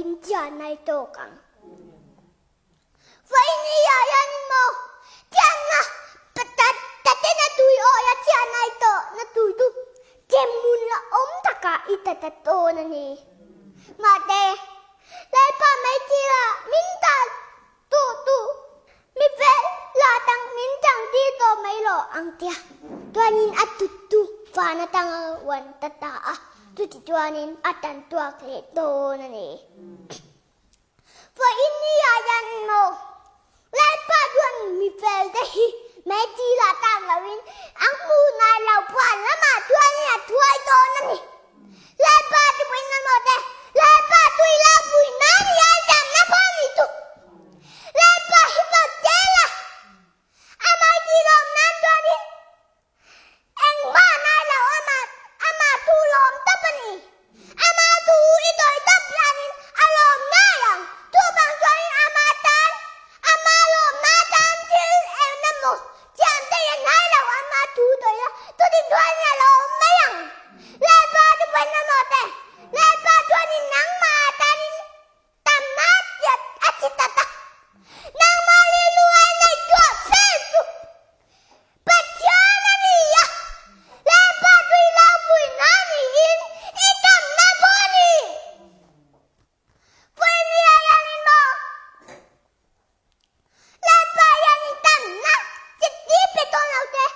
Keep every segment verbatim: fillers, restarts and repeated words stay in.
in ciah nai tawh kang. Vaini a yan in maw, ciahna, tate na tui aw ya ciah nai tawh na tui tu, ciah mun la om taka i tata tawh na ni. Mate, Lalpa mei ti la min ta tu tu, mi vel la tang min tang ti tawh mei lo ang tia. Tuanin a tut tu, vana tang a wan tata a, tuti tuanin a tan tuak le tawh na ni. Vaini a yan in maw, Lalpa tuanin mi vel te hi, mei ti la tang lo in, ang mu nai lo puan lama tuanin a tuai tawh na ni. Lalpa tu pui na mawte, Lalpa tui la pui na ni a tam na pawh ni tu. Lalpa hi ko te la, a mei ti lawm nan tuanin, eng mah nai lo ama, ama tu lawm ta pani. Ama tu i tawi tap lanin a lawm nai ang. Tu bang tuanin ama tan, ama lawm na tan til eng na maw. Ciam te ya nai lo ama tu tawi la, tu din tuanin a lawm mai ang. Lalpa tu pui na mawte, Lalpa tuanin nangma tanin tamna ciat a ci tata. Nangma lilua nei tuah fel tu. Pathian a ni a, Lalpa tui laupui na ni in i tamna pawh ni. Vaini a yan in maw, Lalpa yan in tamna citi pe tawn lote,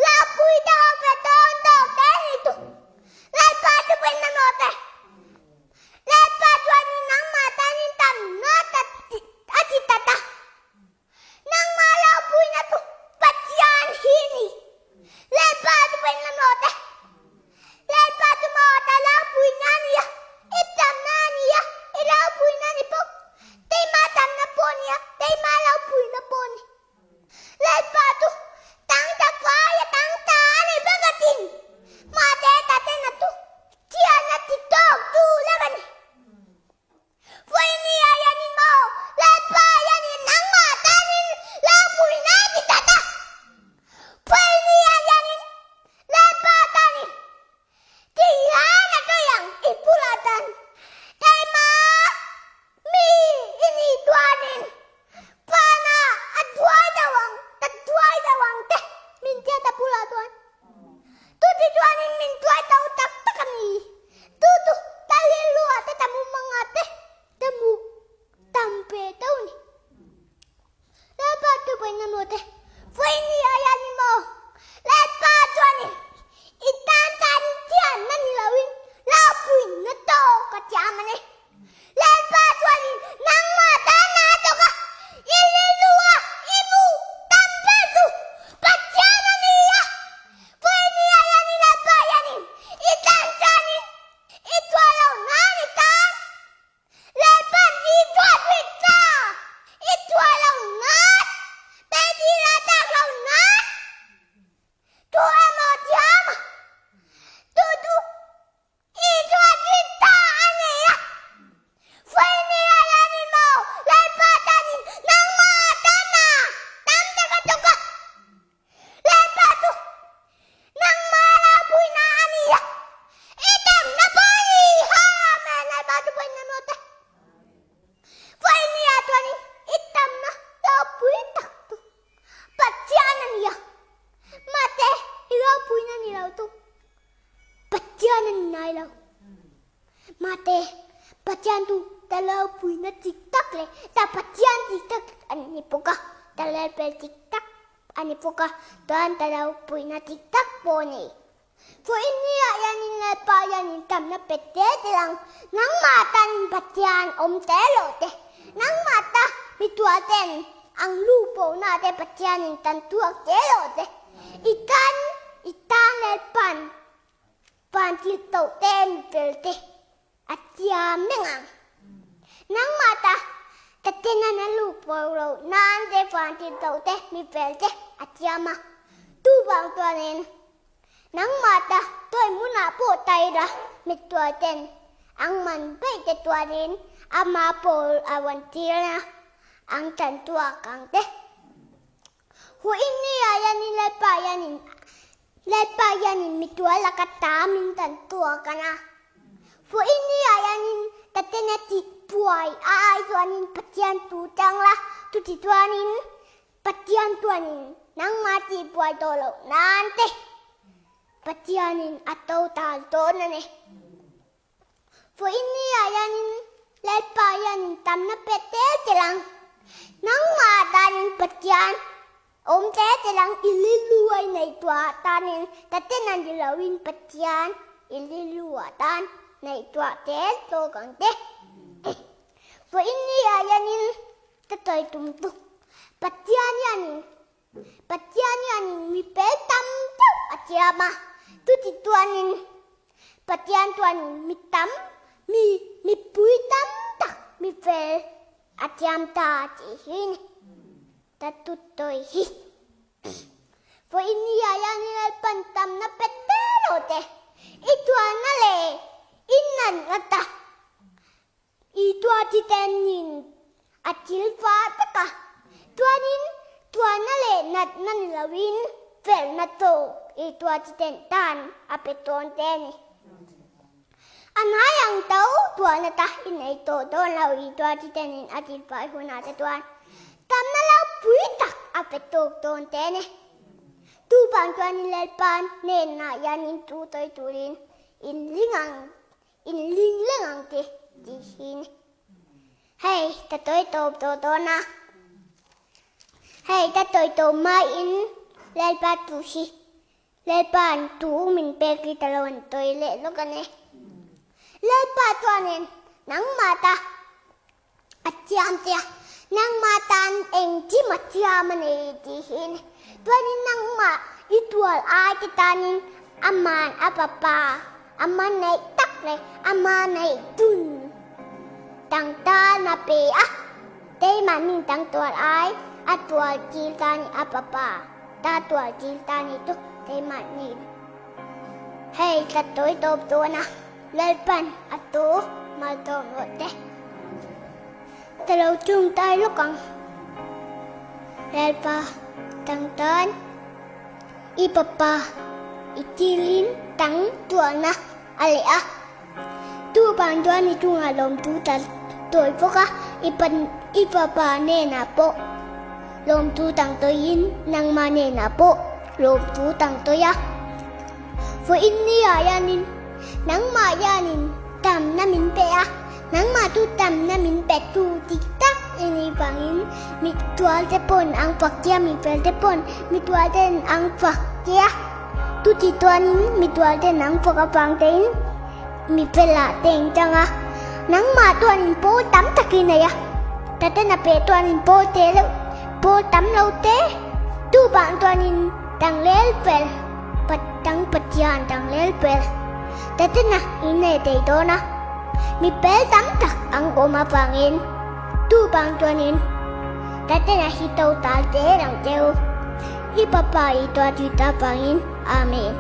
laupui ta pe tawn tawn te ni tu. Lalpa tu pui na mawte, Lalpa tuanin nangma tanin tamna ta ti, a ti tata. Nangma laupui na tu Pathian hi ni. Lalpa tu pui na mawte, Lalpa tu mawte laupui na ni a, i tamna ni a, i laupui na ni pawh. Teima tamna pawh ni a, teima laupui na pawh ni. Lalpa tu tangta fai a tangta a ni bek a tin, mate tate na tu ciah na ti tawk tu lak a ni. Vaini a yan in maw, Lalpa yan in nangma tanin laupui na ti tata. Vaini a yan in Lalpa tanin ti la na tui ang i pulatan. Teima mi i ni tuanin vana a duai dawang, ta duai dawang te min tia ta pulatan. Tuti tuanin min tuai tau taktak a ni. Tutu ta lilua te ta mu manga te ta mu tampe tau ni. Lalpa tu pui na mawte, vaini a yan in maw, Lalpa tuanin i tan tanin ciah na ni lo in, laupui na tawh ka ciah ma ni. Lalpa tuanin nangma tanna tawh ka i lilua i mu tampe tu Pathian a ni a. Vaini a yan in Lalpa yan in i tan tanin i tuah lo na ni tan. Lalpan i tuah tuih ta, i tuah lo na, tei ti la tak lo na. Tu a maw ciam a, tu tu i tuah tuih ta a ni a. Vaini a yan in maw, Lalpa tanin nangma tanna tamte ka tawh ka. Lalpa tu nangma laupui na a ni a, i tamna pawh ni. Amen. Lalpa tu pui na mawte, vaini a tuanin i tamna laupui tak tu Pathian a ni a. Mate, i laupui na ni lo tu Pathian a ni nai lo. Mate, Pathian tu ta laupui na tiktak le ta Pathian tiktak a ni pawh ka, ta Lalpa tiktak a ni pawh ka, tuan ta laupui na tiktak pawh ni. Vaini a yan in Lalpa yan in tamna pete te lang, nangma tanin Pathian om te lo te, nangma ta mi tuate in ang lupo na te Pathian in tan tuak te lo te, i tan, i tan Lalpan vantil tohte mi vel te a ciam meng ang. Nangma ta tate na na lupo lo na te vantil tohte mi vel te a ciam a. Tu bang tuanin nangma ta tawi mun a pawh tai la mi tuaten ang man bai te tuanin ama pawl a vantil na ang tan tuak ang te. Vaini a yan in Lalpa yan in, Lalpa yan in mi tual a ka ta min tan tuak a na. Vaini a yan in Tate na cih buai a ai tuanin Pathian tu ciang la, tu ci tuanin Pathian tuanin nangma cih buai tawh loh nante Pathian in a total tawh na ne. Fu in ni a yanin Lalpa yanin tam na pia telte lang, nangma tanin Pathian om telte lang i lilu ai nei tua tanin tate nan di loin Pathian i lilu a tan nei tua tel tawh kangte. Fu in ni a yanin tatoi tumtuk Pathian yanin Pathian yanin mi pel tamtak a thiam a, tu ci tuanin Pathian tuanin mi tam, mi, mi pui tamtak mi fel a thiam ta ci hi ni. Tatutoi hi. Fu in ni a yanin Lalpan tam na pia telte i tualna le i natna ta i tua citenin a cilfa taka tuanin tualna le natna ni loin felna tawh i tua citen tan a pia tawnte ni. A nai ang tau tualna ta i nei tawh tawn lo i tua citenin a cilfa i hunate tuan tamna lo pui tak a pia tawk tawnte ni. Tu bang tuanin Lalpan nenna yanin tu toi tulin in lingang in ling lengang te ci hi ni. Hei tatoi tawp tawh tawn a, hei tatoi tawp ma in Lalpa tu hi. Lalpa in tu min pek hi ta lo an toi leh lo ka ne. Lalpa tuanin nangma ta a thiam cia nangma tan eng cim a thiam a nei ci hi ni. Tuanin nangma i tual ai te tanin a man a papa a man nei tak le a man nei tun tangta na pe a, teiman nin tang tual ai a tual cil tani a papa ta tual cil tani tu teiman nin. Hei tatoi tawp tawn a Lalpan a tu maltawm rawh te. Talo cung tai lukang Lalpa tangtan i papa i cilin tang tualna a leh a, tu bang tuan i tungah lawmtu tang toi fok a, i pan i papa nena poh lawmtu tang toi in nangma nena poh lawmtu tang toi a, fu in ni a yanin nangma yanin tam na min pe a, nangma tu tam na min pe tu tiktak i ni bangin mi tualte pon ang fak cia, mi pelte pon mi tualte ang fak cia. Tu ci tuanin mi tualte ang fak a pangte in mi pela teng tanga nangma tuanin pawl tamtak i nei a, tate na pe tuanin pawlte lo pawl tam lote tu bang tuanin tang lelpel pat tang Pathian tang lelpel tate na i nei tei tawn a, mi pel tamtak ang om a pangin tu bang tuanin tate na hi to talte dangte uh i papa i tua tuita pangin. Amen.